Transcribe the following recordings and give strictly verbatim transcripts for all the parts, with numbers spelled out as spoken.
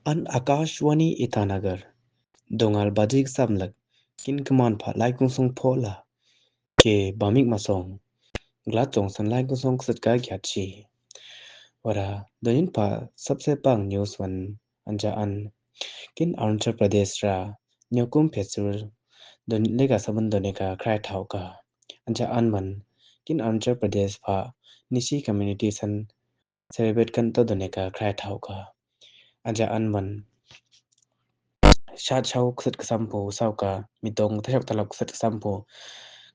An Akashvani Itanagar, dongal baji kasamlak, kin kaman pha lai kungsong phola, ke bamik masong, glat song san lai kungsong ksat ka giat chi. Wara, donin pha sabse pang news wan, anja an, kin Arunachal Pradesh ra, nyokum festival, don leka sabun doneka krai thauka. Anja an man, kin Arunachal Pradesh pha, Nyishi community san, celebrate kan to doneka krai thauka. Anja an man, shat shau ksat kasampu sauka, mitong tashok talok ksat kasampu,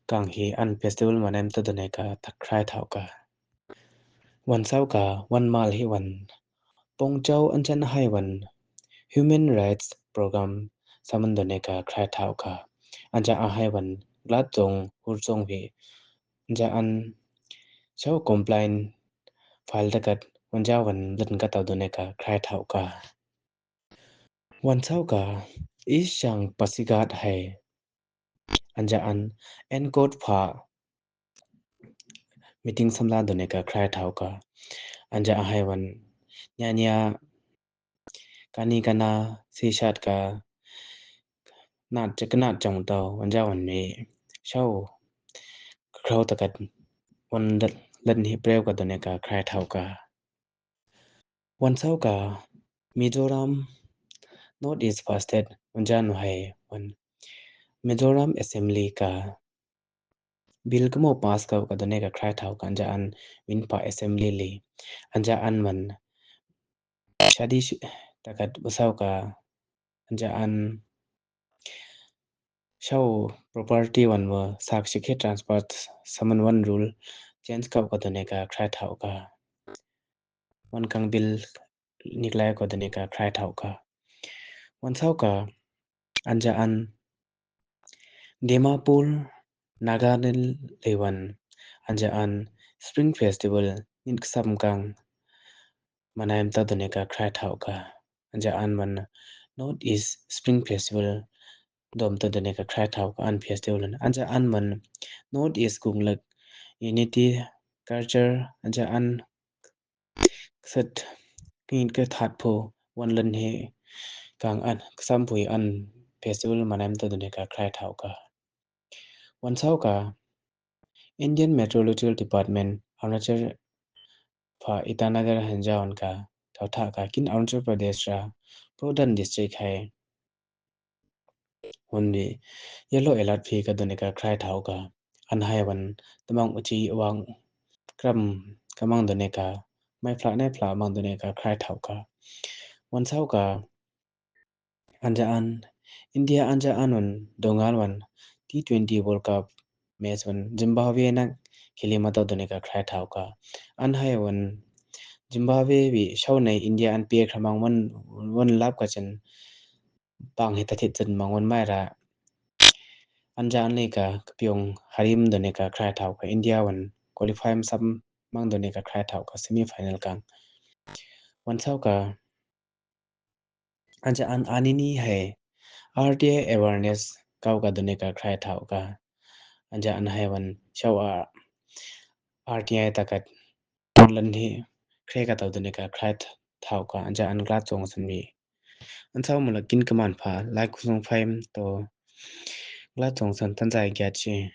kang hi an festival manem to doneka ta krai thauka. Wan sauka, wan mal hi wan, pong chau anja an hai wan, human rights program saman doneka krai thauka. Anja an hai wan, glat song, hur song vi, anja an, shau complain, file takat, wan jau wan, lat ka tau doneka krai thauka. Wan sauka, East Siang Pasighat hai, anja an, en kot pha, meeting samla doneka krai thauka. Anja an hai wan, nyanya, kani kana, si shat ka, nat chek nat chong tau, wan jau wan mi, shau, krau takat, wan lat ni preu ka doneka krai thauka. Wan sauka, Mizoram, North East fasted, wan jau nu hai, wan, Mizoram Assembly ka, bill kamo pass ka, ka doneka krai thauka, anja an, min pha assembly li, anja an man, shadi shi-, takat wan sauka, anja an, shau property wan wa sak shikhe transport saman wan rule, change kau ka doneka krai thauka. Wan kang bill niklai ka doneka krai thauka. Wan sauka, anja an, Dimapur, Nagaland li wan, anja an, Spring Festival, nit ksam kang, manaim ta doneka krai thauka. Anja an man, North East Spring Festival, dom ta doneka krai thauka an festival. Anja an man, North East gung lak, unity, culture, anja an, ksat, kingit ka that pho, wan lan hi, kang an, ksam phui an, festival manaim ta doneka krai thauka. Wan sauka, Indian Meteorological Department, Arunachal pha Itanagar han jaun ka, tau tha ka kin Arunachal Pradesh ra, Prodan district hai, hun vi, yellow alert phi ka doneka krai thauka. An hai wan, tamang uchi wang, kram, kamang doneka, mai phla ne phla mang doneka krai thauka. Wan sauka, anja an, India anja an wan, dongal wan, T twenty World Cup match wan, Zimbabwe na, khili mata doneka krai thauka. An hai wan, Zimbabwe vi shau nei India an pia kramang wan, wan lap ka chen, pang hi ta thit chen mang wan mai ra, anja an leka, kapiong harim doneka krai thauka, India wan, qualify sam mang doneka krai thauka, semi final kang. Wan sauka, anja an anini hai, R T I awareness, kau ka doneka krai thauka. Anja an hai wan, shau a, R T I takat, lan hi, kre ka tau doneka krai thauka, anja an glat song san mi. An sau mula kin kaman pha, lai kungsong phaim to, glat song san tan zai giat chi.